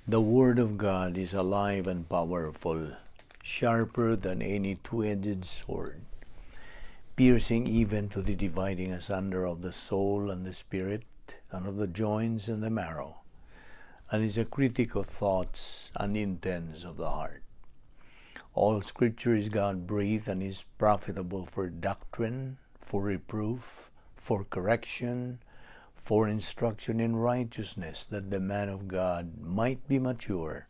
The Word of God is alive and powerful, sharper than any two-edged sword, piercing even to the dividing asunder of the soul and the spirit, and of the joints and the marrow, and is a critic of thoughts and intents of the heart. All Scripture is God-breathed and is profitable for doctrine, for reproof, for correction, for instruction in righteousness, that the man of God might be mature,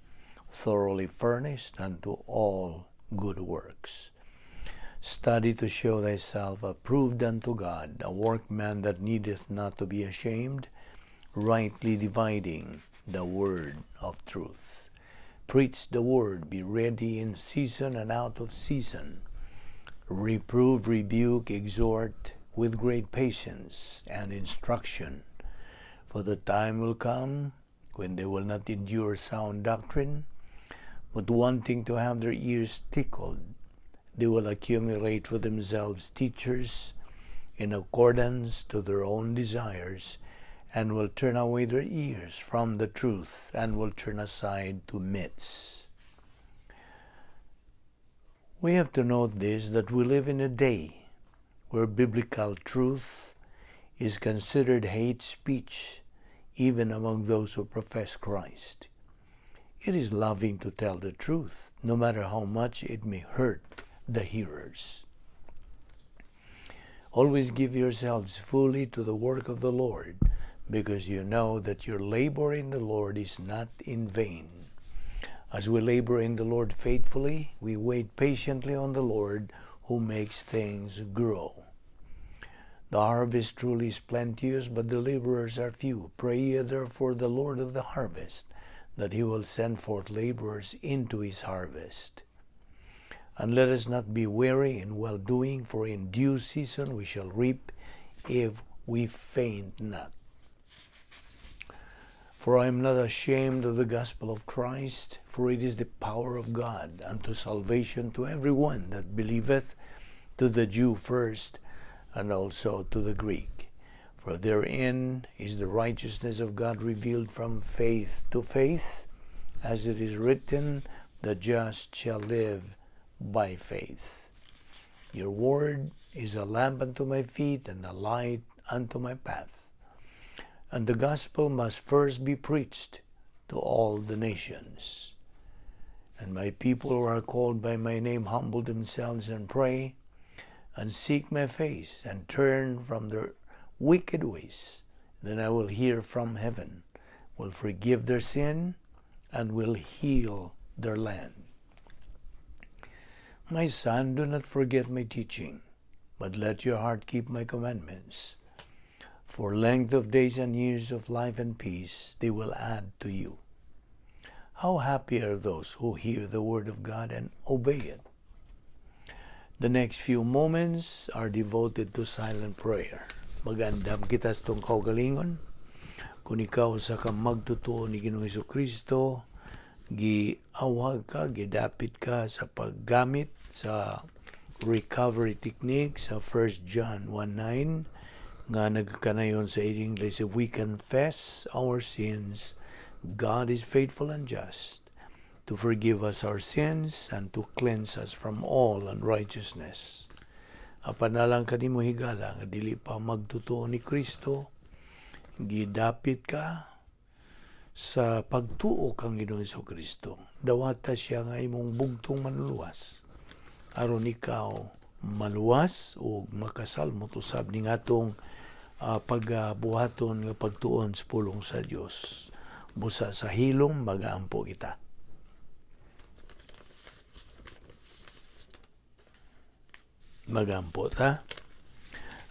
thoroughly furnished unto all good works. Study to show thyself approved unto God, a workman that needeth not to be ashamed, rightly dividing the word of truth. Preach the word, be ready in season and out of season. Reprove, rebuke, exhort with great patience and instruction. For the time will come when they will not endure sound doctrine, but wanting to have their ears tickled, they will accumulate for themselves teachers in accordance to their own desires, and will turn away their ears from the truth, and will turn aside to myths. We have to note this, that we live in a day where biblical truth is considered hate speech, even among those who profess Christ. It is loving to tell the truth, no matter how much it may hurt the hearers. Always give yourselves fully to the work of the Lord, because you know that your labor in the Lord is not in vain. As we labor in the Lord faithfully, we wait patiently on the Lord who makes things grow. The harvest truly is plenteous, but the laborers are few. Pray ye therefore the Lord of the harvest, that he will send forth laborers into his harvest. And let us not be weary in well-doing, for in due season we shall reap if we faint not. For I am not ashamed of the gospel of Christ, for it is the power of God unto salvation to every one that believeth, to the Jew first, and also to the Greek. For therein is the righteousness of God revealed from faith to faith, as it is written, the just shall live by faith. Your word is a lamp unto my feet and a light unto my path. And the gospel must first be preached to all the nations. And my people who are called by my name humble themselves and pray, and seek my face, and turn from their wicked ways. Then I will hear from heaven, will forgive their sin, and will heal their land. My son, do not forget my teaching, but let your heart keep my commandments. For length of days and years of life and peace they will add to you. How happy are those who hear the word of God and obey it. The next few moments are devoted to silent prayer. Mag-andam kita sa atong kaugalingon. Kung ikaw usa ka magtotoo ni Ginoong Kristo, giawhag ka, gidapit ka sa paggamit sa recovery technique sa 1 John 1:9 nga nagkanayon sa English, if we confess our sins, God is faithful and just to forgive us our sins and to cleanse us from all unrighteousness. Apan naa lang kanimo higala nga dili pa magtotoo ni Kristo, gidapit ka sa pagtuo kang Ginoong Kristo. Dawata siya nga imong bugtong manluluwas aron ikaw maluwas o makasalmot usab ning atong pagbuhaton nga pagtuon sa pulong sa Dios. Busa sa hilom magaampo kita. Magampo ta.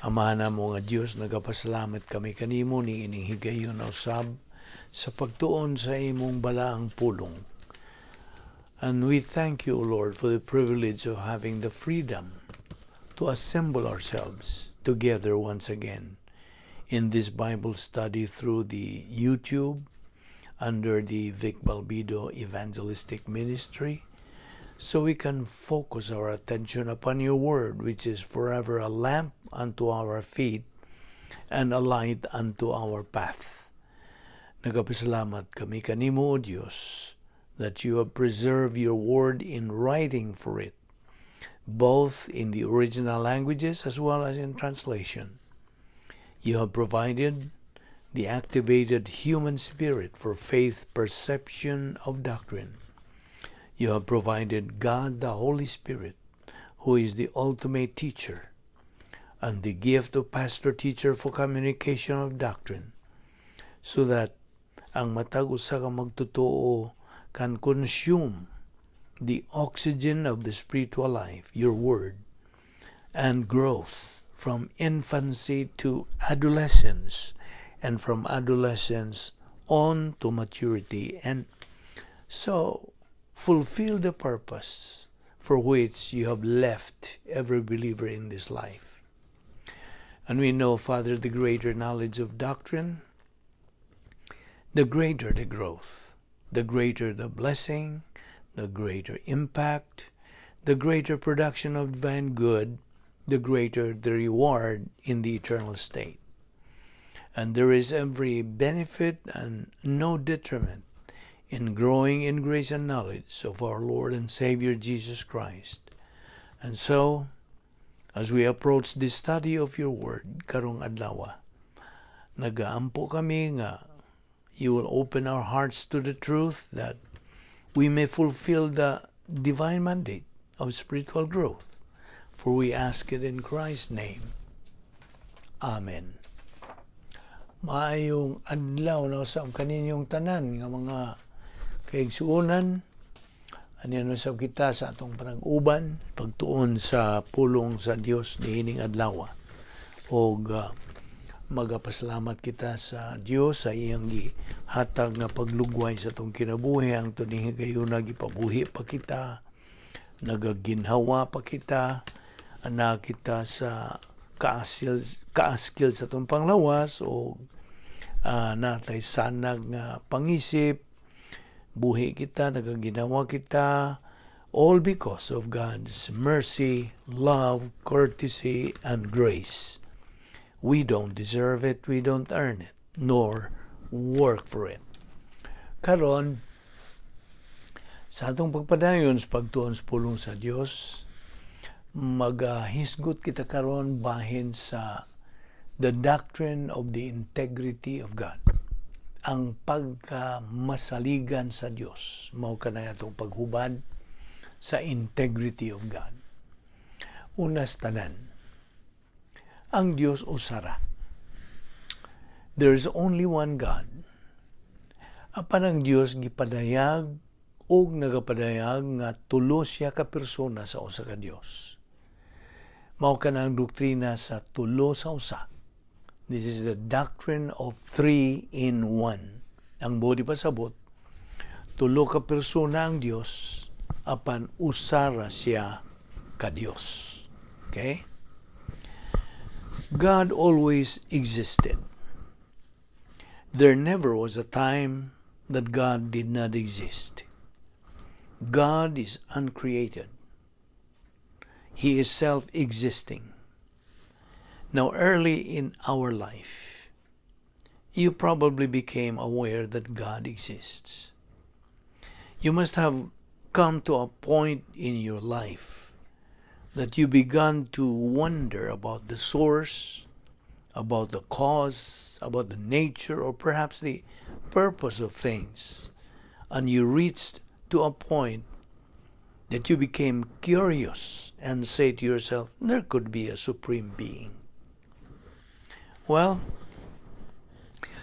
Amahan namo nga Dios, nagapasalamat kami kanimo ni ining higayon usab sa pagtuon sa imong balaang pulong. And we thank you, O Lord, for the privilege of having the freedom to assemble ourselves together once again in this Bible study through the YouTube under the Vic Balbido Evangelistic Ministry, so we can focus our attention upon your word, which is forever a lamp unto our feet and a light unto our path. Nagapasalamat kami kanimo, O Dios, that you have preserved your word in writing for it, both in the original languages as well as in translation. You have provided the activated human spirit for faith perception of doctrine. You have provided God the Holy Spirit, who is the ultimate teacher, and the gift of pastor teacher for communication of doctrine, so that ang matag usa ka magtotoo can consume the oxygen of the spiritual life, your word, and growth from infancy to adolescence, and from adolescence on to maturity, and so fulfill the purpose for which you have left every believer in this life. And we know, Father, the greater knowledge of doctrine, the greater the growth, the greater the blessing, the greater impact, the greater production of divine good, the greater the reward in the eternal state. And there is every benefit and no detriment in growing in grace and knowledge of our Lord and Savior Jesus Christ. And so, as we approach the study of your word karong adlaw, nagaampo kami nga you will open our hearts to the truth that we may fulfill the divine mandate of spiritual growth. For we ask it in Christ's name. Amen. Maayong adlaw na sa kaninyong tanan nga mga kaigsuonan. Aniya na sab kita sa atong panag-uban pagtuon sa pulong sa Dios niining adlaw. Og magapasalamat kita sa Dios sa iyang gihatag nga paglugway sa atong kinabuhi hangtod ning higayuna. Gipabuhi pa kita, nagaginhawa pa kita, ana kita sa kaaskil sa atong panglawas o natay sanag nga pangisip. Buhi kita, nagaginhawa kita, all because of God's mercy, love, courtesy and grace. We don't deserve it, we don't earn it, nor work for it. Karon, sa atong pagpadayon sa pagtuon sa pulong sa Dios, magahisgot kita karon bahin sa the doctrine of the integrity of God. Ang pagkamasaligan sa Dios, mao kanay atong paghubad sa integrity of God. Unas tanan, ang Dios usa ra. There is only one God. Apan ang Dios gipadayag og nagapadayag nga tulo siya ka persona sa usa ka Dios. Mao kana ang doktrina sa tulo sa usa. This is the doctrine of three in one. Ang buot ipasabot, tulo ka persona ang Dios apan usa ra siya ka Dios. Okay? God always existed. There never was a time that God did not exist. God is uncreated. He is self-existing. Now, early in our life, you probably became aware that God exists. You must have come to a point in your life that you began to wonder about the source, about the cause, about the nature, or perhaps the purpose of things. And you reached to a point that you became curious and say to yourself, "There could be a supreme being." Well,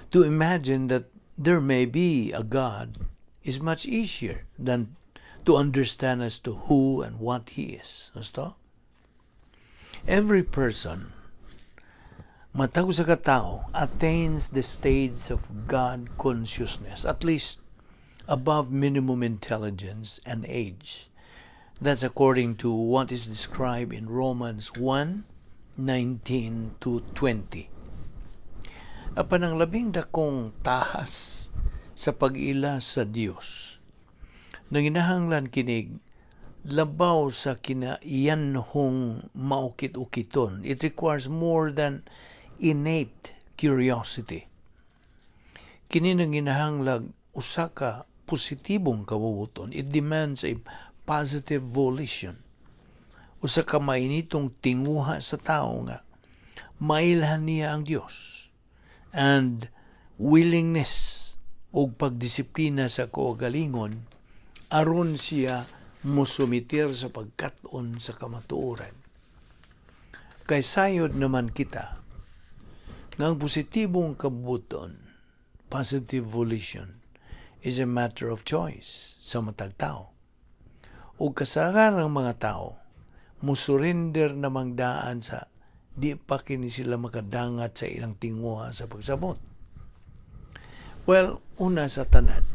to imagine that there may be a God is much easier than to understand as to who and what he is. Gusto? Every person, matag usa ka tao, attains the stage of God consciousness, at least above minimum intelligence and age. That's according to what is described in Romans 1:19 to 20. Apan ang labing dakong tahas sa pag-ila sa Dios, nanginahanglan kinig labaw sa kinaiyanhong maukit-ukiton. It requires more than innate curiosity. Kini nanginahanglag usa ka positibong kabubut-on. It demands a positive volition. Usa ka mainitong tinguha sa tao nga mailhan niya ang Dios and willingness og pagdisiplina sa kaugalingon aron siya mosumitir sa pagkat-on sa kamatuoran. Kay sayod naman kita nga ang positibong kabubut-on, positive volition, is a matter of choice sa matag tao. Ug kasagarang mga tao musurrender namang daan sa di pa kini sila makadangat sa ilang tinguha sa pagsabot. Well, una sa tanan,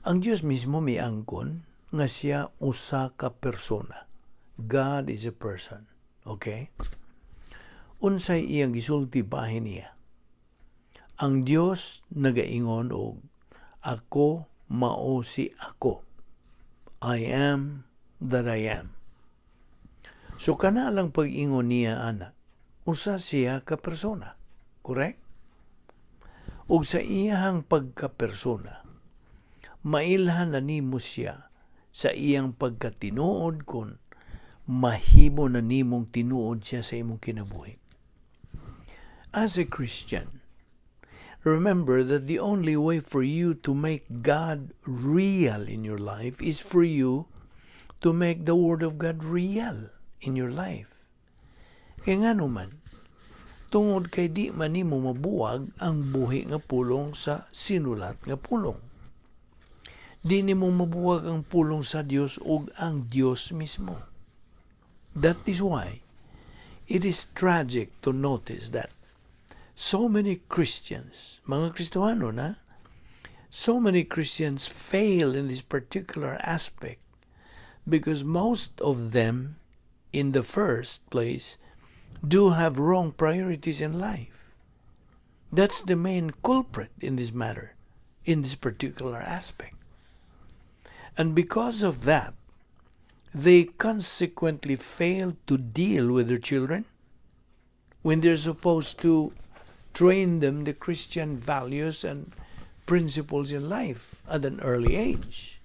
ang Dios mismo miangkon nga siya usa ka persona. God is a person. Okay? Unsay iyang gisulti bahin niya? Ang Dios nagaingon og "Ako mao si ako. I am that I am." So kana lang pag-ingon niya ana, usa siya ka persona. Correct? Ug sa iyang pagka-persona, mailhan na nimo siya sa iyang pagkatinuod kung mahimo na nimong tinuod siya sa imong kinabuhi. As a Christian, remember that the only way for you to make God real in your life is for you to make the Word of God real in your life. Kaya nga naman, tungod kay di man nimo mabuwag ang buhi nga pulong sa sinulat nga pulong. Di nimo mabuwag ang pulong sa Dios ug ang Dios mismo. That is why it is tragic to notice that so many Christians, mga Kristohano na, so many Christians fail in this particular aspect because most of them, in the first place, do have wrong priorities in life. That's the main culprit in this matter, in this particular aspect. And because of that, they consequently fail to deal with their children when they're supposed to train them the Christian values and principles in life at an early age.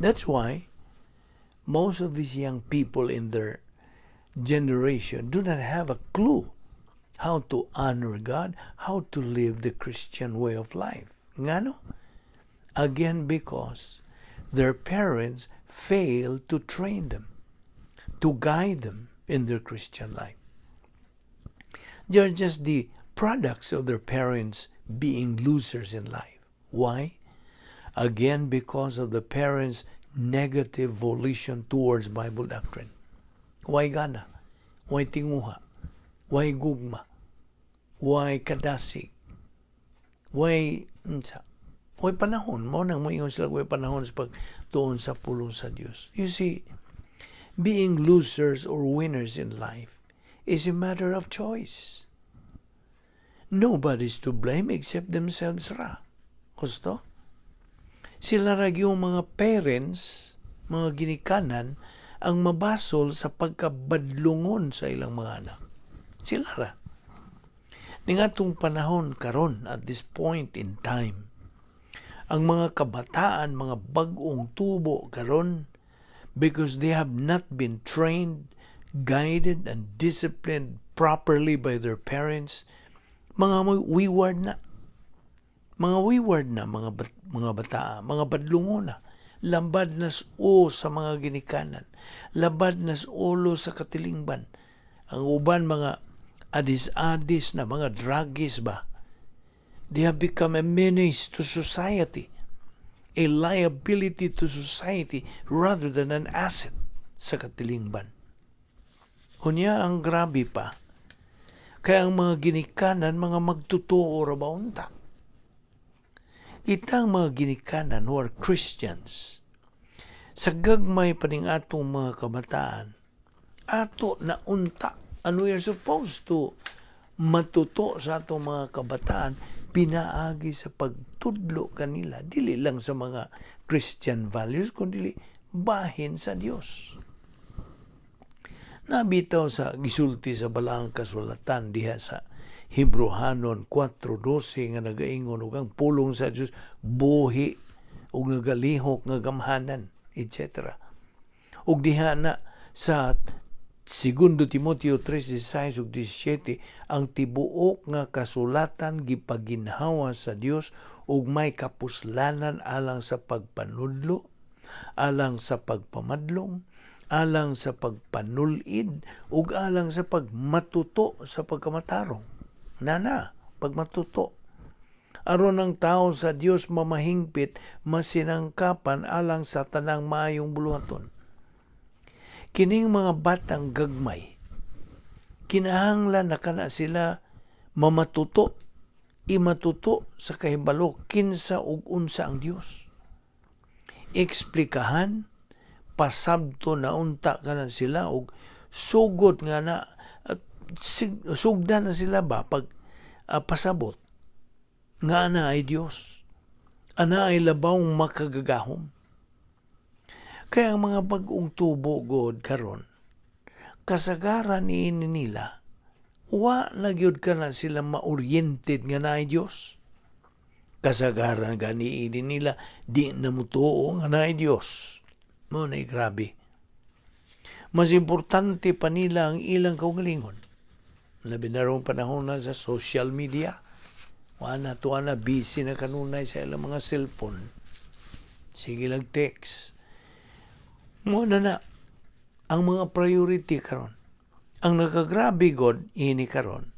That's why most of these young people in their generation do not have a clue how to honor God, how to live the Christian way of life. Ngano? Again, because their parents failed to train them, to guide them in their Christian life. They're just the products of their parents being losers in life. Why? Again, because of the parents' negative volition towards Bible doctrine. Way gana? Way tinguha? Way gugma? Way kadasig? Way unsa? Way panahon? Mao nang moingon sila way panahon sa pagtuon sa pulong sa Dios. You see, being losers or winners in life is a matter of choice. Nobody's to blame except themselves ra. Husto? Sila ra yung mga parents, mga ginikanan, ang mabasol sa pagkabadlungon sa ilang mga anak. Sila ra. Ning atong panahon karon, at this point in time, ang mga kabataan, mga bag-ong tubo karon, because they have not been trained, guided, and disciplined properly by their parents, mga wayward na. Mga wayward na, mga bata, mga badlungon na. Lambad na o sa mga ginikanan. Labad na ulo sa katilingban. Ang uban mga adis-adis na, mga druggies ba? They have become a menace to society, a liability to society rather than an asset sa katilingban. Unya ang grabe pa, kaya ang mga ginikanan, mga magtotoo ra ba unta? Kitang mga ginikanan who are Christians, sa gagmay pa ning atong mga kabataan, ato na unta, and we are supposed to matuto sa atong mga kabataan pinaagi sa pagtudlo kanila, dili lang sa mga Christian values, kundi bahin sa Dios. Nabitaw sa gisulti sa Balaang Kasulatan diha sa Hebreohanon 4:12 nga nagaingon og ang pulong sa Dios buhi ug nagalihok nga gamhanan, etc. Ug diha na sa Segundo Timoteo 3:16 ug 17, ang tibuok nga kasulatan gipaginhawa sa Dios ug may kapuslanan alang sa pagpanudlo, alang sa pagpamadlong, alang sa pagpanulid ug alang sa pagmatuto sa pagkamatarong. Nana, pagmatuto. Aron ang tao sa Dios mamahingpit, masinangkapan alang sa tanang maayong buluhaton. Kining mga batang gagmay, kinahanglan na kana sila mamatuto, imatuto sa kahibalo kinsa ug unsa ang Dios. Eksplikahan, pasabto na unta kana sila og sugod nga na sugdan na sila ba pag pasabot nga ana ay Dios. Ana ay labawng makagagahom. Kaya ang mga bag-ong tubo god karon, kasagaran niini nila, wa na gyud kana sila ma-oriented nga naay Dios. Kasagaran gani ini nila di na mutuo nga naay Dios. Mao na grabe. Mas importante pa nila ang ilang kaugalingon. Labi na rong panahon na sa social media. Wa na tuwa na busy na kanunay sa ilang mga cellphone. Sige lang text. Mo na na ang mga priority karon. Ang nakagrabe god ini karon.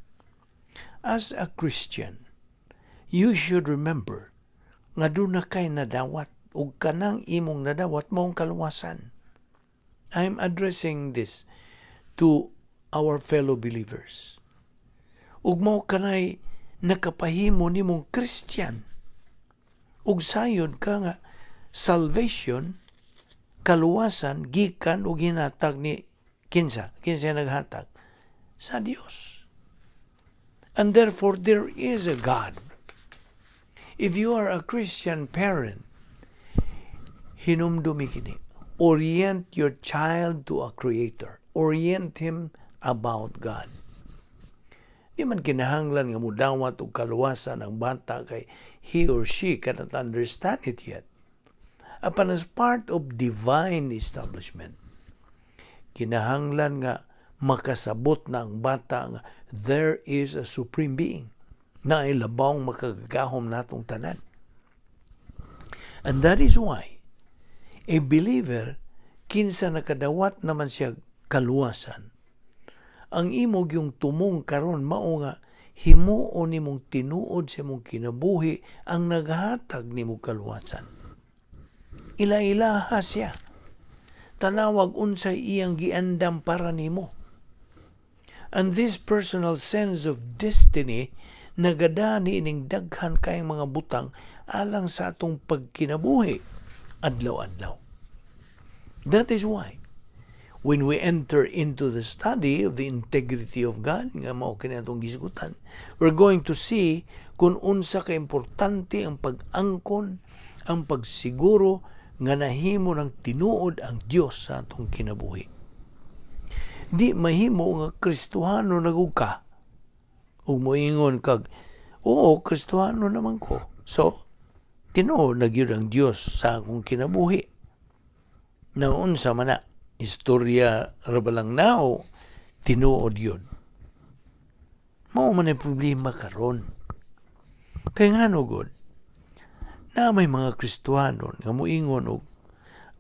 As a Christian, you should remember nga duna kay nadawat ug kanang imong nadawat maong kaluwasan. I'm addressing this to our fellow believers. Ug mao kanay nakapahimo nimong Christian. Ug sayod ka nga salvation, kaluwasan, gikan ug hinatag ni kinsa? Kinsa naghatag? Sa Dios. And therefore there is a God. If you are a Christian parent, hinumdumi kini. Orient your child to a creator. Orient him about God. Di man kinahanglan nga mudawat og kaluwasan ang bata kay he or she cannot understand it yet. Apan as part of divine establishment, kinahanglan nga makasabot na ang bata nga there is a supreme being na ay labawng makagagahom natong tanan. And that is why a believer, kinsa nakadawat naman siya kaluwasan, ang imo yung tumong karon mao nga himuon nimong tinuod sa imong kinabuhi ang naghatag nimo kaluwasan. Ila-ilaha siya. Tanawag unsay iyang giandam para nimo. And this personal sense of destiny nagadani ining daghan kayong mga butang alang sa atong pagkinabuhi adlaw-adlaw. That is why when we enter into the study of the integrity of God, nga mao kini atong gisgutan, we're going to see kung unsa ka importante ang pag-angkon, ang pagsiguro nga nahimo ng tinuod ang Dios sa atong kinabuhi. Di mahimo nga Kristohano na gud ka ug moingon kag, "Oo, Kristohano naman ko. So, tinuod na gyud ang Dios sa akong kinabuhi." Naunsa man na, istorya ra ba lang na o tinuod yun? Mao man ang problema karon. Kay ngano gud, na may mga Kristohano nga moingon og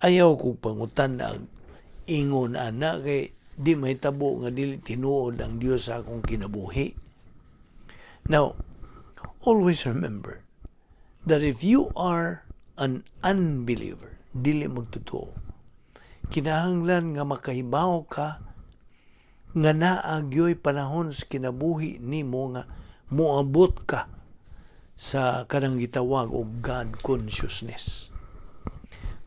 ayaw kog pangutan ang ingon ana kay di mahitabo nga dili tinuod ang Dios sa akong kinabuhi. Now, always remember that if you are an unbeliever, dili magtotoo, kinahanglan nga makahibaw ka nga naa gyoy panahon sa kinabuhi nimo nga moabot ka sa kanang gitawag og God consciousness.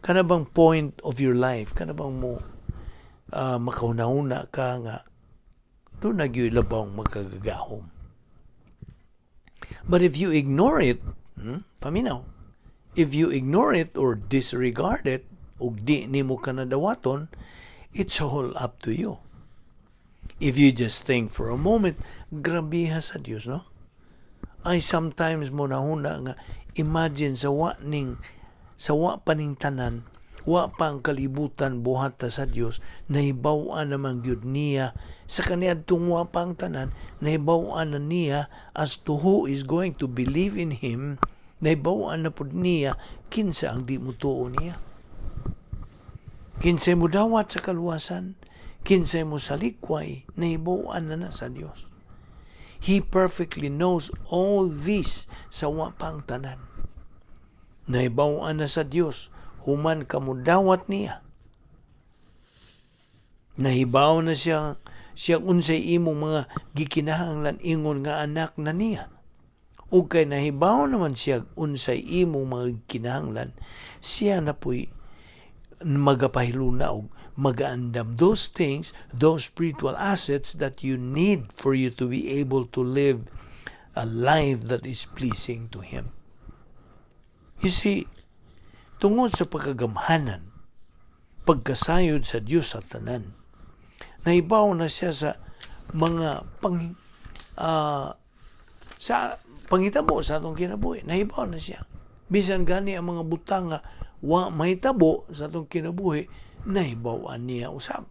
Kana bang point of your life, kana bang mo makahuna-huna ka nga duna gyoy labawng makagagahom. But if you ignore it, paminaw, if you ignore it or disregard it, ug di nimo kanadawaton, it's all up to you. If you just think for a moment, grabiha sa Dios, no? I sometimes mohunahuna nga imagine sa wa pa ning tanan, wa pa ang kalibutan buhata sa Dios, nahibaw-an naman gyud niya sa kaniadtong wa pa ang tanan, nahibaw-an na niya as to who is going to believe in Him, nahibaw-an na pud niya kinsa ang di mutuo niya. Kinsay mudawat sa kaluwasan, kinsay mo salikway, nahibaw-an na na sa Dios. He perfectly knows all this sa wa pang tanan. Nahibaw-an na sa Dios human ka mudawat niya. Nahibaw na siya siya unsay imong mga gikinahanglan ingon nga anak na niya. Ug kay nahibaw naman siya unsay imong mga gikinahanglan, siya na puy magapahiluna og magaandam those things, those spiritual assets that you need for you to be able to live a life that is pleasing to Him. You see, tungod sa pagkagamhanan, pagkasayod sa Dios sa tanan, nahibaw na siya sa mga pang sa panghitabo sa atong kinabuhi. Nahibaw na siya. Bisan gani ang mga butang nga wa mahitabo sa atong kinabuhi, nahibaw-an niya usab.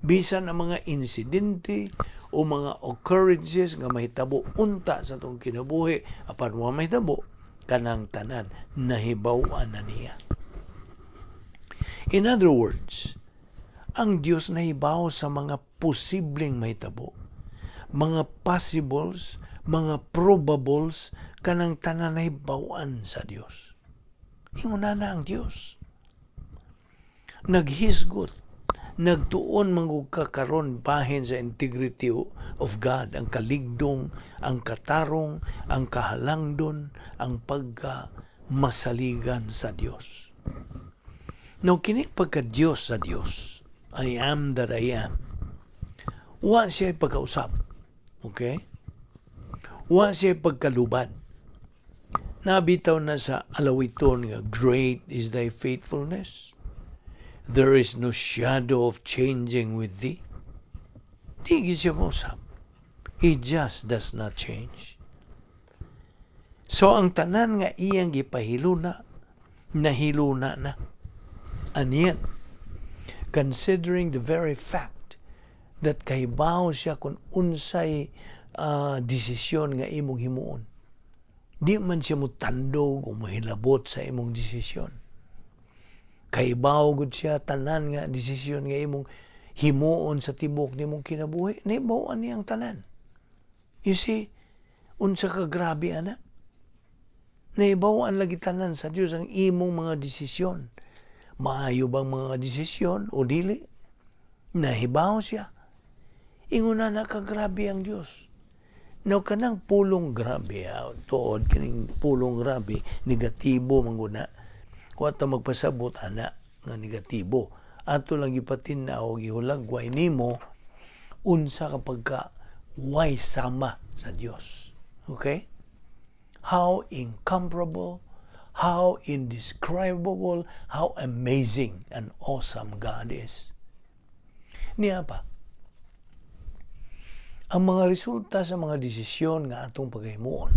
Bisan ang mga insidente o mga occurrences nga mahitabo unta sa atong kinabuhi apan wa mahitabo, kanang tanan nahibaw-an na niya. In other words, ang Dios nahibaw sa mga posibleng mahitabo, mga possibles, mga probables, kanang tanan nahibaw-an sa Dios. Ingon na ang Dios. Naghisgot, nagtuon man ka karon bahin sa integrity of God, ang kaligdong, ang katarong, ang kahalangdon, ang pagka masaligan sa Dios. Now, kini pagka Dios sa Dios, "I am that I am." Wa siya pagkausap. Okay? Wa siya pagkalubad. Nabitaw na sa alawiton nga, "Great is thy faithfulness. There is no shadow of changing with thee." Di gyud siya mausap. He just does not change. So ang tanan nga iyang gipahiluna, nahiluna na. And yet, considering the very fact that kahibaw siya kung unsay desisyon nga imong himuon, di man siya mutandog o mohilabot sa imong desisyon. Kahibaw gud siya tanan nga desisyon nga imong himuon sa tibok nimong kinabuhi. Nahibaw-an niya ang tanan. You see, unsa ka grabe ana? Nahibaw-an lagi tanan sa Dios ang imong mga desisyon. Maayo bang mga desisyon o dili? Nahibaw siya. Ingon na kagrabe ang Dios. Now, kanang pulong grabe, tuod, kining pulong grabe, negatibo man guna. Wa ta magpasabot ana nga negatibo. Ato lang ipatin-aw, gihulagway nimo unsa kapag ka way sama sa Dios. Okay? How incomparable, how indescribable, how amazing and awesome God is. Niya pa, ang mga resulta sa mga desisyon nga atong paghimuon,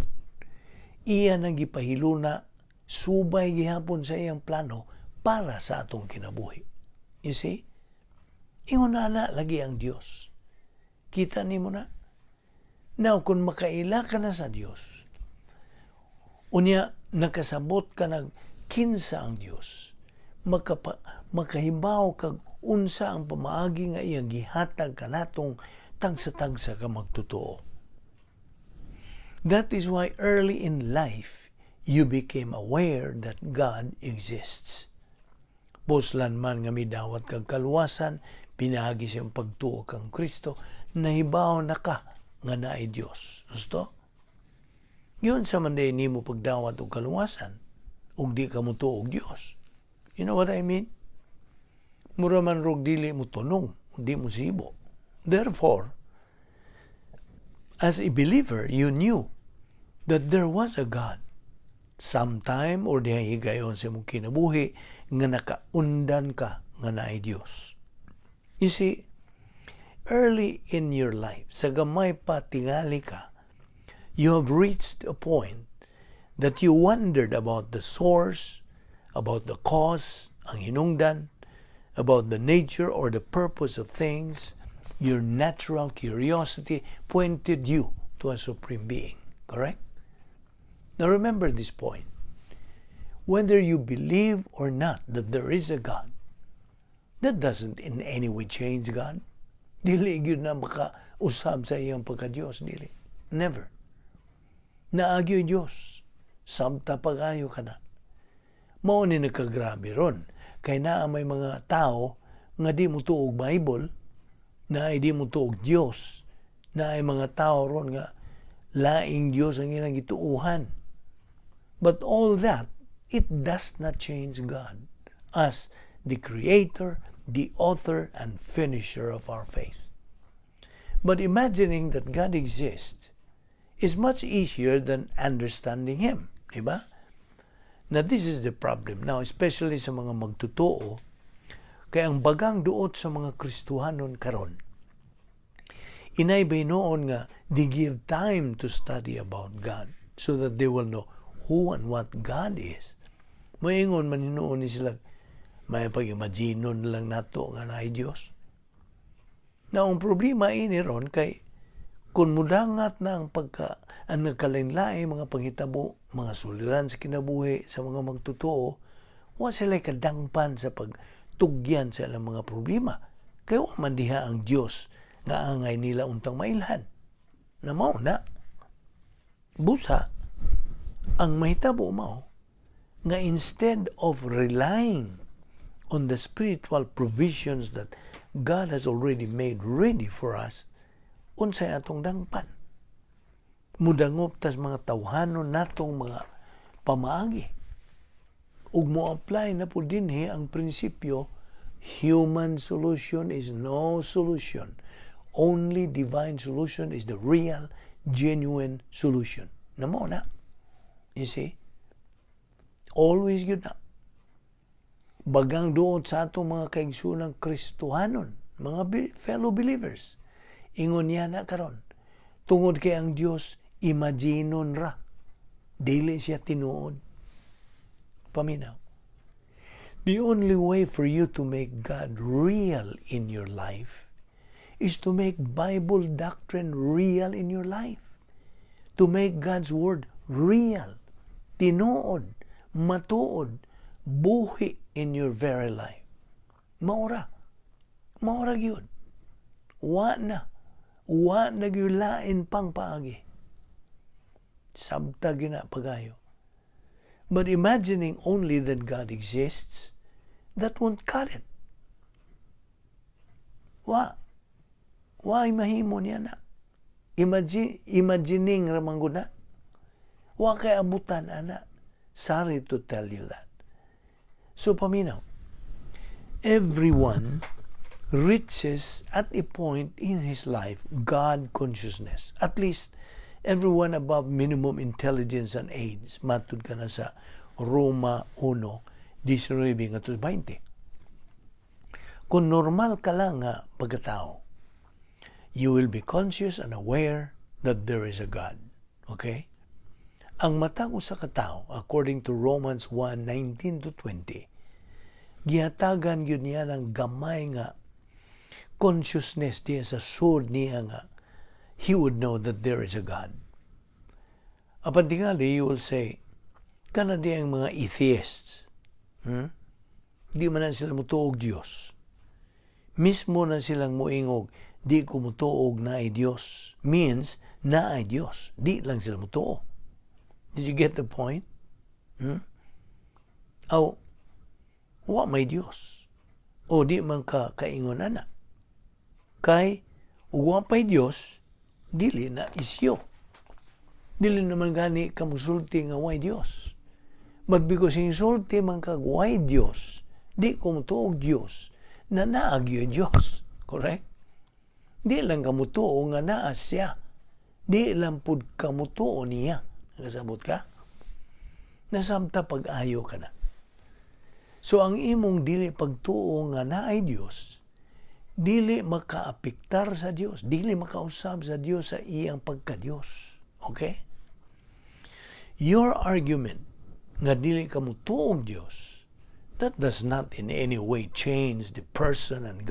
iya nang gipahiluna subay gihapon sa iyang plano para sa atong kinabuhi. You see? Ingon na na lagi ang Dios. Kita nimo na. Now, kung makaila ka na sa Dios, unya nakasabot ka nag kinsa ang Dios, makahibaw kag unsa ang pamaagi nga iyang gihatag kanatong tagsa-tagsa ka magtotoo. That is why early in life, you became aware that God exists. Puslan man nga midawat kag kaluwasan, pinaagi siyang pagtuo kang Kristo, nahibaw na ka nga naay Dios. Gusto? Yun sa man nimo pagdawat og kaluwasan, ug di ka motuo og Dios. You know what I mean? Mura man rog dili mo tunong, di mo sibo. Therefore, as a believer, you knew that there was a God. Sometime or diha higayon sa imong kinabuhi nga nakaundan ka nga naay Dios. You see, Early in your life, sa gamay pa tingali ka, you have reached a point that you wondered about the source, about the cause, ang hinungdan, about the nature or the purpose of things. Your natural curiosity pointed you to a supreme being. Correct? Now remember this point. Whether you believe or not that there is a God, that doesn't in any way change God. Dili gyud na maka-usab sa iyang pagka-Diyos. Dili. Never. Naa gyoy Diyos. Sabta pag-ayo ka na. Mao ni nagkagrabe ron. Kay naa may mga tao nga di mo tuog Bible, na di mo tuog Diyos, na ay mga tao ron nga laing Diyos ang ilang gituuhan. But all that, it does not change God as the creator, the author, and finisher of our faith. But imagining that God exists is much easier than understanding Him. Diba? Now, this is the problem. Now, especially sa mga magtotoo, kay ang bagang duot sa mga Kristohanon karon, inay noon nga they give time to study about God so that they will know who and what God is. Moingon man hinuon ni sila, may pag-imaginon lang nato nga naay Dios. Na ang problema ini ron kay kung mudangat na ang pagka ang nagkalain-lain mga panghitabo, mga suliran sa kinabuhi sa mga magtotoo, wa sila kadangpan sa pagtugyan sa ilang mga problema. Kay wa man diha ang Dios nga angay nila untang mailhan. Na mao na. Busa, ang mahitabo mao nga instead of relying on the spiritual provisions that God has already made ready for us, unsay atong dangpan? Mudangop tas mga tawhanon natong mga pamaagi. Ug mo-apply na po dinhi ang prinsipyo, human solution is no solution. Only divine solution is the real, genuine solution. Na mo na. You see? Always yun na. Bagang duot sa atong mga kaigsuonang Kristohanon, mga fellow believers. Ingon niya na karon. Tungod kay ang Dios imaginon ra. Dili siya tinuod. Paminaw. The only way for you to make God real in your life is to make Bible doctrine real in your life. To make God's Word real, tinuod, matuod, buhi in your very life. Maura. Maura gyud. Wa na. Wa na gyud lain pang paagi. Sabta gyud na pagayo. But imagining only that God exists, that won't cut it. Wa. Wa mahimo niya na. Imagine, imagining ramang na. Wa kay abutan ana. Sorry to tell you that. So paminaw, everyone reaches at a point in his life God consciousness. At least everyone above minimum intelligence and age. Matud ka na sa Roma 1, 19 ngadto 20. Kung normal ka lang nga pagkatao, you will be conscious and aware that there is a God. Okay? Ang matag usa ka tawo, according to Romans 1:19 to 20, gihatagan gyud niya ng gamay nga consciousness diya sa sud niya nga he would know that there is a God. Apan tingali, you will say, kana di ang mga atheists. Di man na sila mutuog Dios. Mismo na silang muingog, "Di ko mutuog naay Dios." Means, naay Dios. Di lang sila mutuo. Did you get the point? Hmm? Aw, wa may Dios. O di man ka kaingon ana. Kay, ug wa pa'y Dios, dili na isyo. Dili naman gani ka musulti nga way Dios. But because insulti man kag way Dios, di ko mutuog Dios, na naa gyoy Dios. Correct? Di lang ka mutuo nga naa siya. Di lang pud ka mutuo niya. Nakasabot ka? Nasamta pag-ayo ka na. So ang imong dili pagtuo nga naay Dios, Dili makaapektar sa Dios, dili makausab sa Dios sa iyang pagka-Dios. Okay? Your argument nga dili ka motuo og Dios, that does not in any way change the person and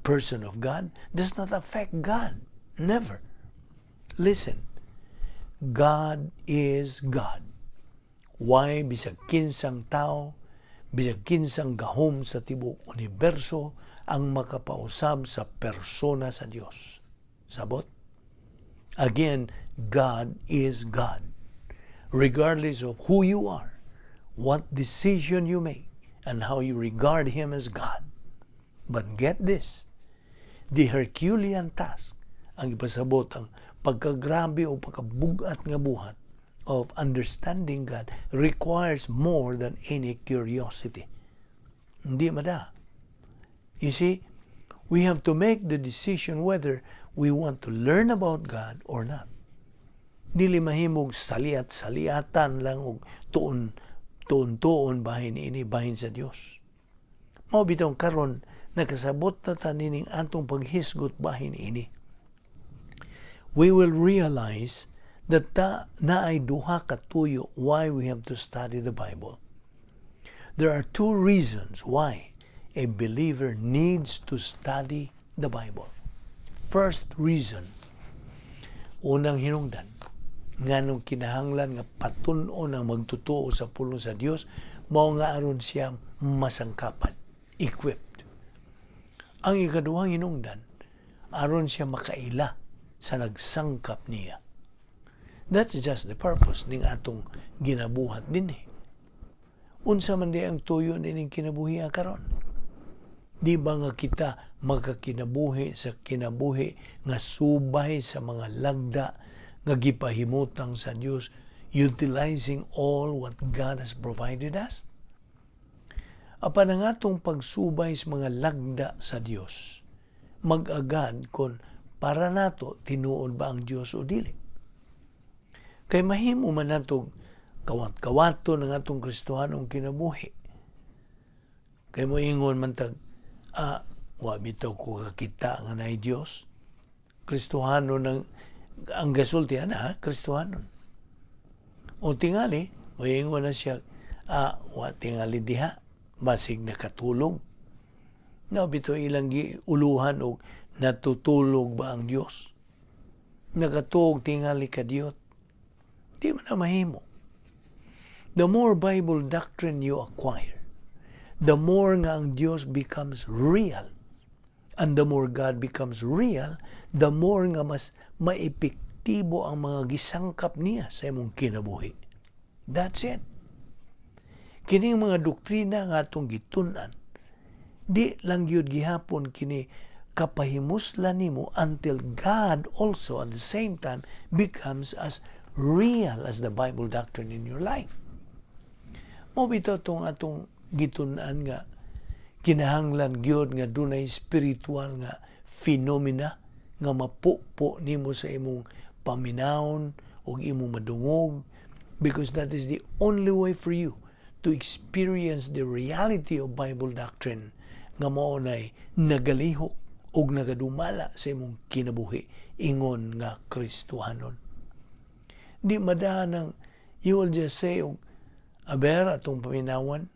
person of God, does not affect God. Never. Listen, God is God. Why bisag kinsang tao, bisag kinsang gahom sa tibuok universo ang makapausab sa persona sa Dios? Sabot? Again, God is God. Regardless of who you are, what decision you make, and how you regard Him as God. But get this, the Herculean task, ang ipasabot ang pagkagrabe o pagkabugat nga buhat of understanding God requires more than any curiosity. Hindi mada. You see, we have to make the decision whether we want to learn about God or not. Dili mahimog saliat-saliatan lang og tuon tuon tuon bahin ini bahin sa Dios. Mao bitong karon nakasabot na ta nining atong paghisgot bahin ini. We will realize that ta naay duha ka tuyo why we have to study the Bible. There are two reasons why a believer needs to study the Bible. First reason, unang hinungdan, nganong kinahanglan nga patun-on ang magtutuo sa pulong sa Dios, mao nga aron siya masangkapan, equipped. Ang ikaduhang hinungdan, aron siya makaila sa nagsangkap niya. That's just the purpose ning atong ginabuhat dinhi. Unsa man di ang tuyo nining kinabuhi karon? Di ba nga kita makakinabuhi sa kinabuhi nga subay sa mga lagda nga gipahimutang sa Dios, utilizing all what God has provided us? Apan ang atong pagsubay sa mga lagda sa Dios, mag-agad kung para nato tinuod ba ang Dios o dili. Kay mahimo man nato kawat-kawato ng atong Kristohanong kinabuhi. Kay moingon man tag, "Ah, wa bitaw ko kakita nga naay Dios." Kristohano ng ang gasulti ana, Kristohanon. O tingali, moingon na siya, "Ah, wa tingali diha, basig nakatulog." Na bitaw ilang uluhan og natutulog ba ang Dios? Nakatuog tingali kadiyot. Di man na mahimo. The more Bible doctrine you acquire, the more nga ang Dios becomes real. And the more God becomes real, the more nga mas maepektibo ang mga gisangkap niya sa imong kinabuhi. That's it. Kining mga doktrina nga atong gitun-an, di lang gyud gihapon kini kapahimuslan nimo until God also at the same time becomes as real as the Bible doctrine in your life. Mao bitaw tong atong gitun-an nga kinahanglan gyud nga dunay spiritual nga phenomena nga mapupo nimo sa imong paminawon ug imong madungog, because that is the only way for you to experience the reality of Bible doctrine nga mao nay nagalihok ug nagadumala sa imong kinabuhi ingon nga Kristohanon. Di madahan you will just say, og aber atong paminawan,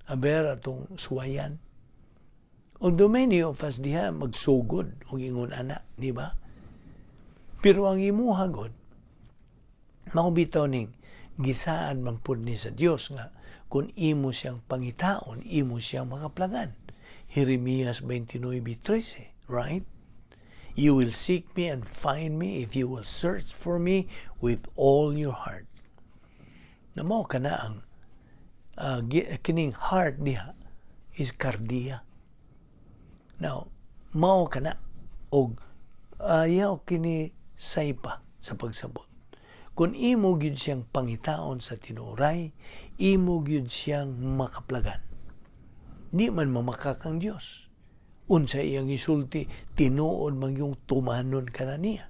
aber atong suwayan. Although many of us diha magsugod og ingon ana, di ba? Pero ang imuha god, mao bitaw ning gisaad man pud ni sa Dios nga kung imo siyang pangitaon, imo siyang makaplagan. Jeremias 29:13, right? "You will seek me and find me if you will search for me with all your heart." Na mao kana ang kining heart diha is kardia. Now, mao kana og ayaw kini saypa sa pagsabot. Kung imo gyud siyang pangitaon sa tinuoray, imo gyud siyang makaplagan. Di man mamakak ang Dios. Unsa iyang isulti, tinuod man yung tumanon ka na niya.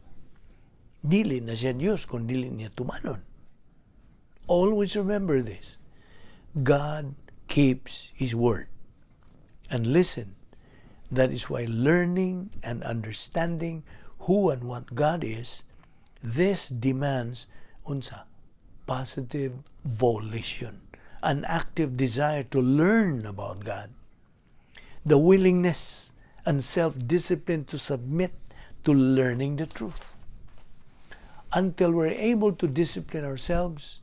Dili na siya Dios kung dili niya tumanon. Always remember this. God keeps His word. And listen, That is why learning and understanding who and what God is, this demands unsa? Positive volition, an active desire to learn about God. The willingness and self-discipline to submit to learning the truth. Until we're able to discipline ourselves,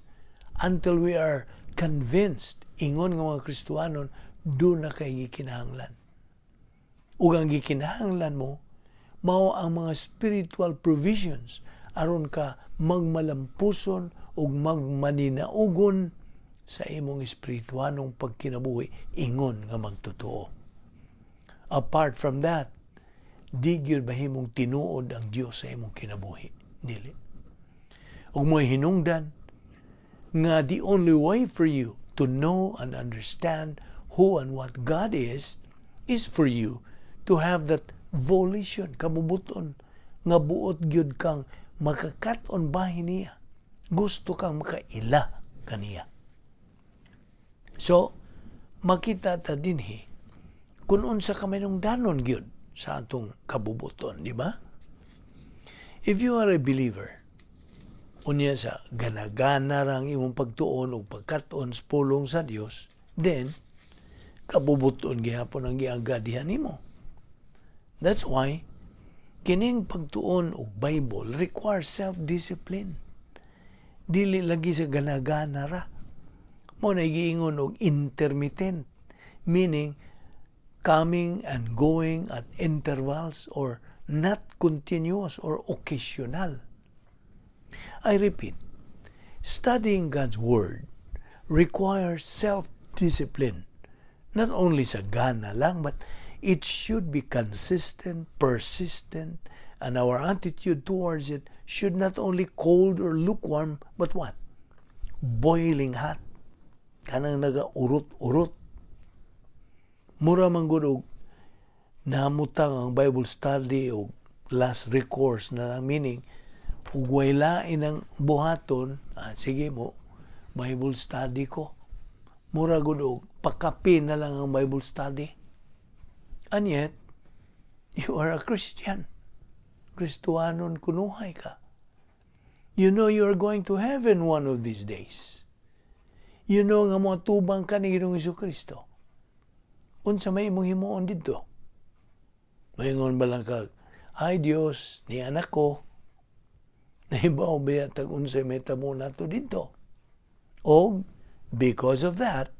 until we are convinced, ingon nga mga Kristohanon, duna kay gikinahanglan. Ug ang gikinahanglan mo, mao ang mga spiritual provisions aron ka magmalampuson ug magmaninaugon sa imong espirituanong pagkinabuhi ingon nga magtotoo. Apart from that, di gyud mahimong tinuod ang Dios sa imong kinabuhi. Dili. Ug mo'y hinungdan nga the only way for you to know and understand who and what God is for you to have that volition, kabubuton, nga buot gyud kang makakat-on bahin niya. Gusto kang makaila kaniya. So, makita ta dinhi kung unsa ka danon gyud sa atong kabubuton, di ba? If you are a believer, unya sa ganagana rang imong pagtuon o pagkat-on sa pulong sa Dios, then kabubuton gihapon ang giagadihan nimo. That's why kining pagtuon og Bible requires self-discipline. Dili lagi sa ganagana ra. Mao na giingon og intermittent, meaning coming and going at intervals or not continuous or occasional. I repeat, studying God's Word requires self-discipline. Not only sa gana lang, but it should be consistent, persistent, and our attitude towards it should not only cold or lukewarm, but what? Boiling hot. Kanang naga-urot-urot. Mura man gud og namutang ang Bible study og last recourse na lang, meaning ug way lain ang buhaton, ah, sige mo Bible study ko. Mura gud og pakape na lang ang Bible study. And yet, you are a Christian. Kristohanon kunuhay ka. You know you are going to heaven one of these days. You know nga moatubang ka ni Ginoong Kristo. Unsa may imong himuon didto? Maingon ba lang ka, "Ay Dios, ni anak ko, nahibaw ba tag unsay mahitabo nato didto?" O because of that,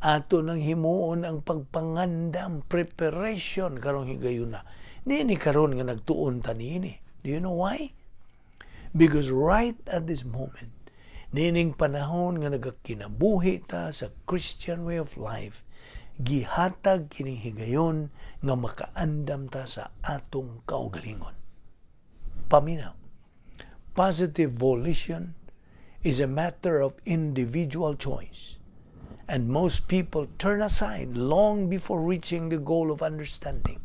ato nang himuon ang pagpangandam, preparation karong higayuna. Niini karon nga nagtuon ta niini. Do you know why? Because right at this moment, niining panahon nga nagakinabuhi ta sa Christian way of life, gihatag kining higayon nga makaandam ta sa atong kaugalingon. Paminaw. Positive volition is a matter of individual choice. And most people turn aside long before reaching the goal of understanding.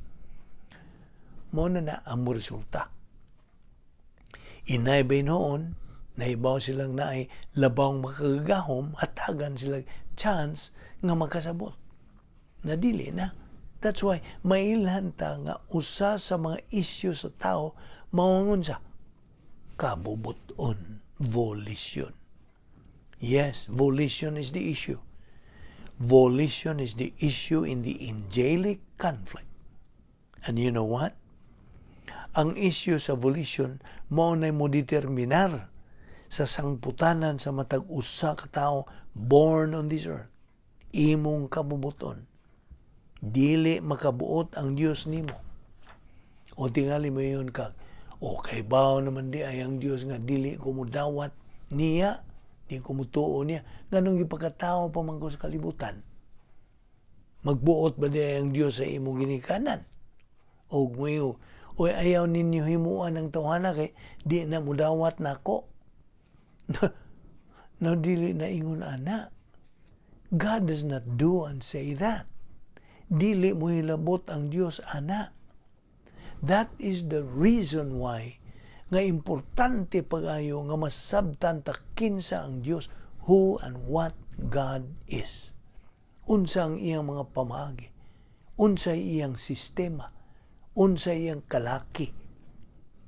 Mao na na ang resulta. Inay bay noon, nahibaw silang naay labawng makagagahom, hatagan sila chance nga makasabot. Na dili na. That's why mailhan ta nga usa sa mga isyu sa tao mao sa kabubuton, volition. Yes, volition is the issue. Volition is the issue in the angelic conflict. And you know what? Ang issue sa volition mao na mo determinar sa sangputanan sa matag usa ka tawo born on this earth. Imong kabubuton. Dili makabuot ang Dios nimo. O tingali mo yun ka, okay ba naman di ay ang Dios nga dili ko mudawat niya, di ko mutuo niya, nganong gipakatawo pa man ko sa kalibutan? Magbuot ba di ay ang Dios sa imong ginikanan? O moingon, "Oy, ayaw ninyo himuan ang tawhana kay di na mudawat nako." No, dili na ingon ana. God does not do and say that. Dili mo hilabot ang Dios ana. That is the reason why nga importante pag-ayo nga masabtan ta kinsa ang Dios, who and what God is. Unsa ang iyang mga pamaagi. Unsay iyang sistema, unsay iyang kalaki.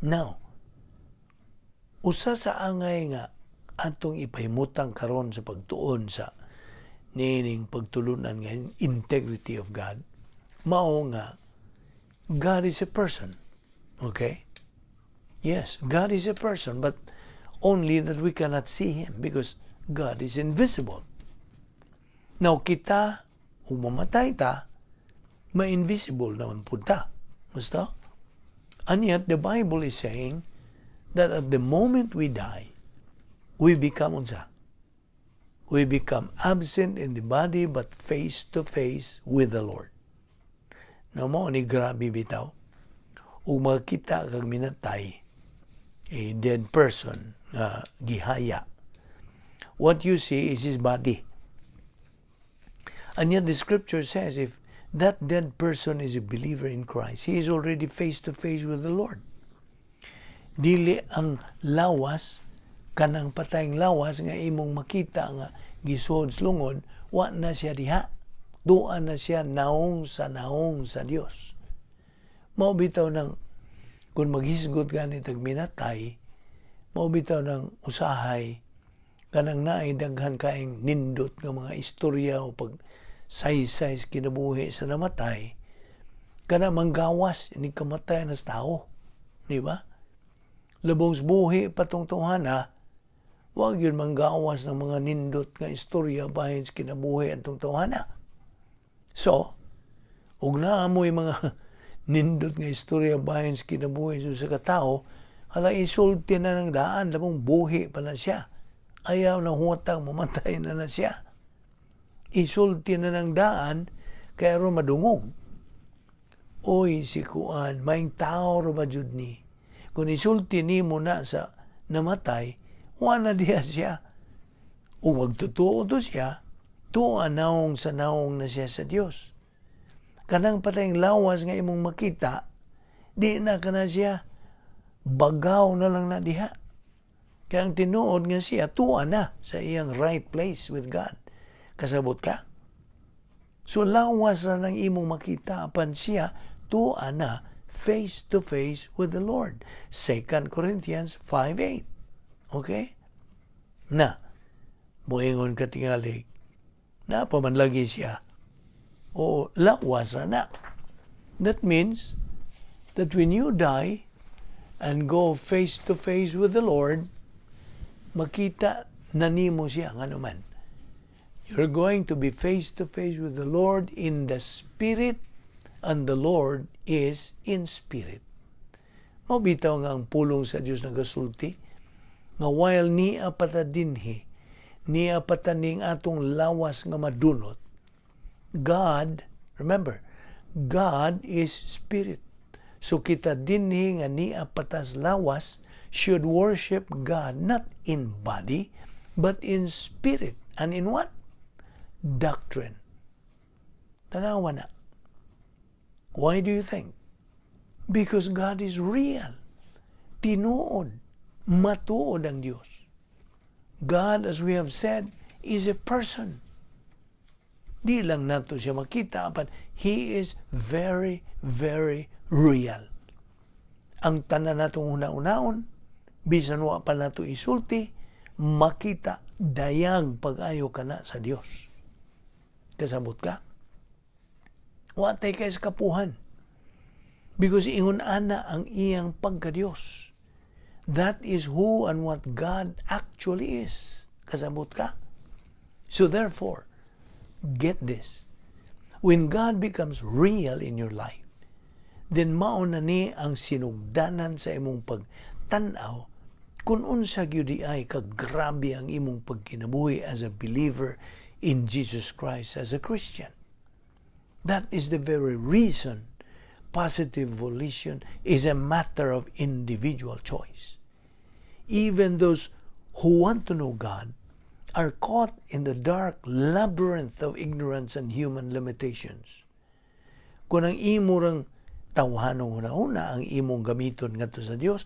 Now, usa sa angay nga atong ipahimutang karon sa pagtuon sa niining pagtulunan nga integrity of God, mao nga God is a person. Okay? Yes, God is a person, but only that we cannot see Him because God is invisible. Now, kita, kung mamatay ta, ma-invisible naman pud ta. Gusto? And yet, the Bible is saying that at the moment we die, we become unsa? We become absent in the body but face to face with the Lord. Now mao ni grabe bitaw. Ug makita kag minatay, a dead person nga gihaya. What you see is his body. And yet the Scripture says if that dead person is a believer in Christ, he is already face to face with the Lord. Dili ang lawas, kanang patayng lawas nga imong makita nga gisuod sa lungod, wa na siya diha. Duan na siya naong sa Dios. Mao bitaw nang kung maghisgot gani tag minatay, mao bitaw nang usahay kanang naay daghan kaing nindot nga mga istorya o pag saysay sa kinabuhi sa namatay, kana manggawas ini kamatay na sa tao, di ba? Labong sa buhi patong tawhana, wag yun manggawas ng mga nindot nga istorya bahin sa kinabuhi atong tawhana. So, ug naa mo'y mga nindot nga istorya bahin sa kinabuhi sa usa ka tawo, hala, isulti na ng daan, labong buhi pa na siya. Ayaw na huwatang mamatay na na siya. Isulti na ng daan, kaya ro madungog. "Oy, si kuan, maing tao ro ba jud ni?" Kung isulti nimo na sa namatay, wa na diha siya. O magtotoo to siya, tuwa naong sa naong na siya sa Dios. Kanang patayng lawas nga imong makita, di na kana siya, bagaw na lang na diha. Kaya ang tinuod nga siya, tuwa na sa iyang right place with God. Kasabot ka? So lawas ra nang imong makita, apan siya, tuwa na face to face with the Lord. 2 Corinthians 5:8. Okay? Na, moingon ka tingali, na pa man lagi siya. O lawas ra na. That means that when you die and go face to face with the Lord, makita na nimo siya ngano man. You're going to be face to face with the Lord in the Spirit, and the Lord is in spirit. Mao bitaw nga ang pulong sa Dios nagasulti nga while niya pata dinhi, niya pata ning atong lawas nga madunot, God, remember, God is spirit. So kita dinhi nga niya patas lawas should worship God not in body, but in spirit. And in what? Doctrine. Tanawa na. Why do you think? Because God is real. Tinuod. Matuod ang Diyos. God, as we have said, is a person. Di lang nato siya makita, but He is very, very real. Ang tanan natong una-unaon, bisan wa pa nato isulti, makita dayag pag-ayo kana sa Dios. Kasabot ka? Wa tay kay sa kapuhan. Because ingon ana ang iyang pagka-Dios. That is who and what God actually is. Kasabot ka? So therefore, get this. When God becomes real in your life, then mao na ni ang sinugdanan sa imong pagtan-aw kung unsa gyud ay kagrabe ang imong pagkinabuhi as a believer in Jesus Christ, as a Christian. That is the very reason positive volition is a matter of individual choice. Even those who want to know God are caught in the dark labyrinth of ignorance and human limitations. Kung ang imo rang tawhanong huna-huna ang imong gamiton ngadto sa Dios,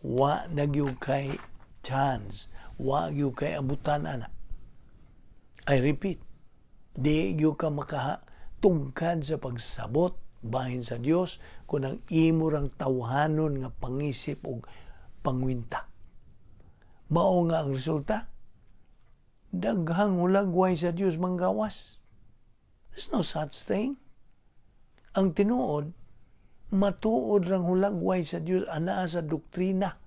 wa na gyud kay chance, wa gyud kay abutan ana. I repeat, di gyud ka makaha Tugkad sa pagsabot bahin sa Dios kung ang imo rang tawhanon nga pangisip og pangwinta. Mao nga ang resulta, daghang hulagway sa Dios manggawas. There's no such thing. Ang tinuod, matuod rang hulagway sa Dios anaa sa doktrina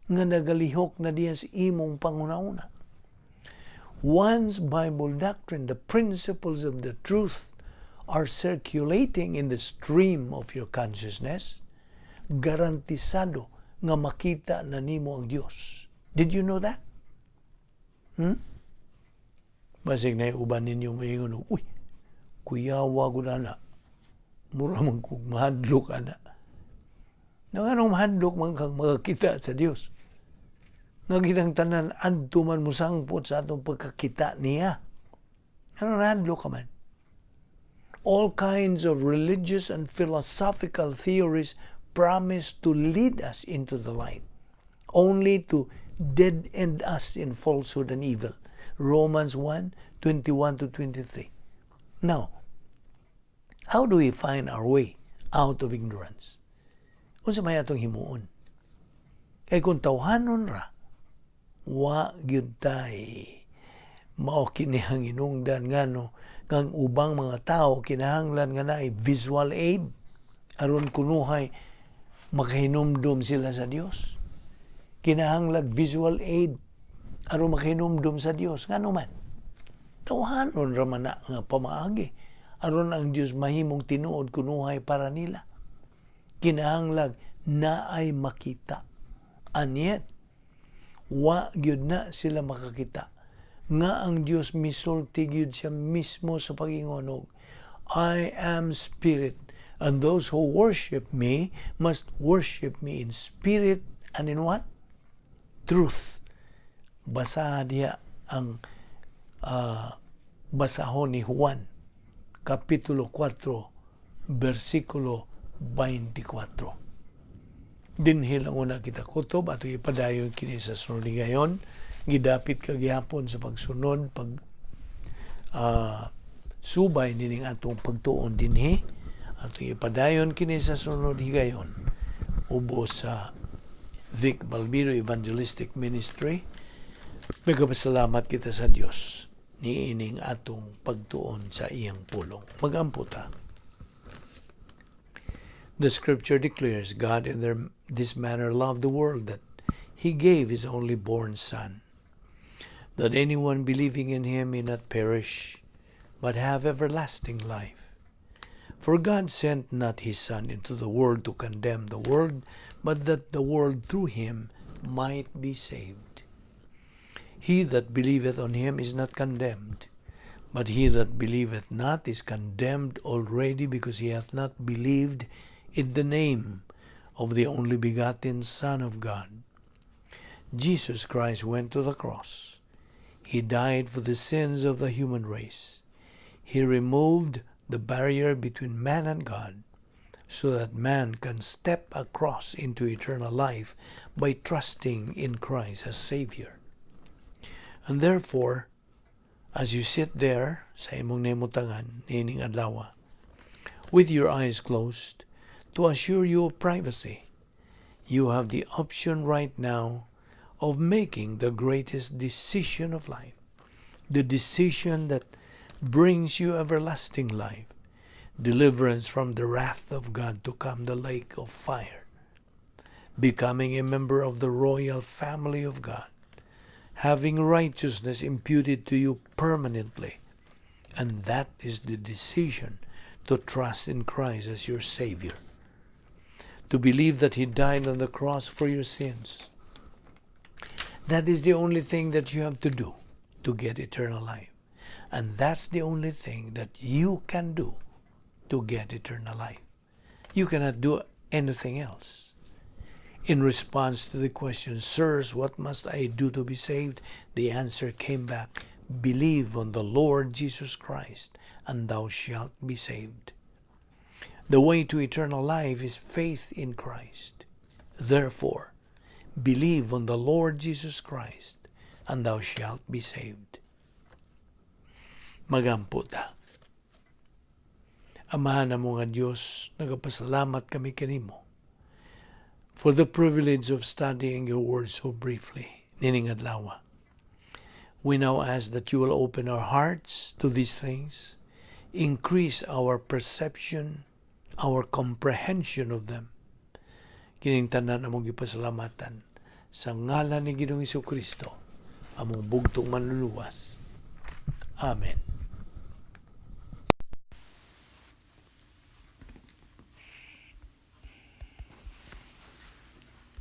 nga nagalihok na diya sa imong panghuna-huna. Once Bible doctrine, the principles of the truth, are circulating in the stream of your consciousness, garantisado nga makita na nimo ang Dios. Did you know that? Hmm? Basig na uban ninyo maingon, "Uy, kuyawa ko na na. Mura man kog mahadlok ana." Nang anong mahadlok man kang makakita sa Dios? Nga kitang tanan adto man mosangpot sa atong pagkakita niya. Ano nahadlok ka man? All kinds of religious and philosophical theories promise to lead us into the light, only to dead end us in falsehood and evil. Romans 1:21 to 23. Now, how do we find our way out of ignorance? Unsa may atong himuon? Kay kung tawhanon ra, wa gyud tay. Mao kini ang hinungdan ngano kang ubang mga tao kinahanglan nga naay visual aid aron kunuhay makahinumdum sila sa Dios. Kinahanglag visual aid aron makahinumdum sa Dios. Ngano man? Tawhanon ra man na nga pamaagi aron ang Dios mahimong tinuod kunuhay para nila. Kinahanglag naay makita. And yet, wa gyud na sila makakita nga ang Dios misulti gyud siya mismo sa pagingon og, "I am spirit, and those who worship me must worship me in spirit and in what? Truth." Basaha diha ang basahon ni Juan, Kapitulo 4, versikulo 24. Dinhi lang una kita kutob, ato ipadayon kini sa sunod ngayon. Gidapit ka gihapon sa pagsunod pag subay nining atong pagtuon dinhi. Ato ipadayon kini sa sunod higayon ubos sa Vic Balbido Evangelistic Ministry. Nagapasalamat kita sa Dios niining atong pagtuon sa iyang pulong. Magampo ta. The scripture declares, "God in this manner loved the world, that he gave his only born Son, that anyone believing in him may not perish, but have everlasting life. For God sent not his Son into the world to condemn the world, but that the world through him might be saved. He that believeth on him is not condemned, but he that believeth not is condemned already, because he hath not believed in the name of the only begotten Son of God." Jesus Christ went to the cross. He died for the sins of the human race. He removed the barrier between man and God so that man can step across into eternal life by trusting in Christ as Savior. And therefore, as you sit there sa imong nahimutangan niining adlaw, with your eyes closed, to assure you of privacy, you have the option right now of making the greatest decision of life, the decision that brings you everlasting life, deliverance from the wrath of God to come, the lake of fire, becoming a member of the royal family of God, having righteousness imputed to you permanently. And that is the decision to trust in Christ as your Savior, to believe that He died on the cross for your sins. That is the only thing that you have to do to get eternal life. And that's the only thing that you can do to get eternal life. You cannot do anything else. In response to the question, "Sirs, what must I do to be saved?" the answer came back, "Believe on the Lord Jesus Christ, and thou shalt be saved." The way to eternal life is faith in Christ. Therefore, believe on the Lord Jesus Christ, and thou shalt be saved. Magampo ta. Amahan namo nga Dios, nagapasalamat kami kanimo for the privilege of studying your word so briefly nining adlaw. We now ask that you will open our hearts to these things, increase our perception, our comprehension of them. Kining tanan among gipasalamatan sa ngalan ni Ginoong Kristo, among bugtong Manluluwas. Amen.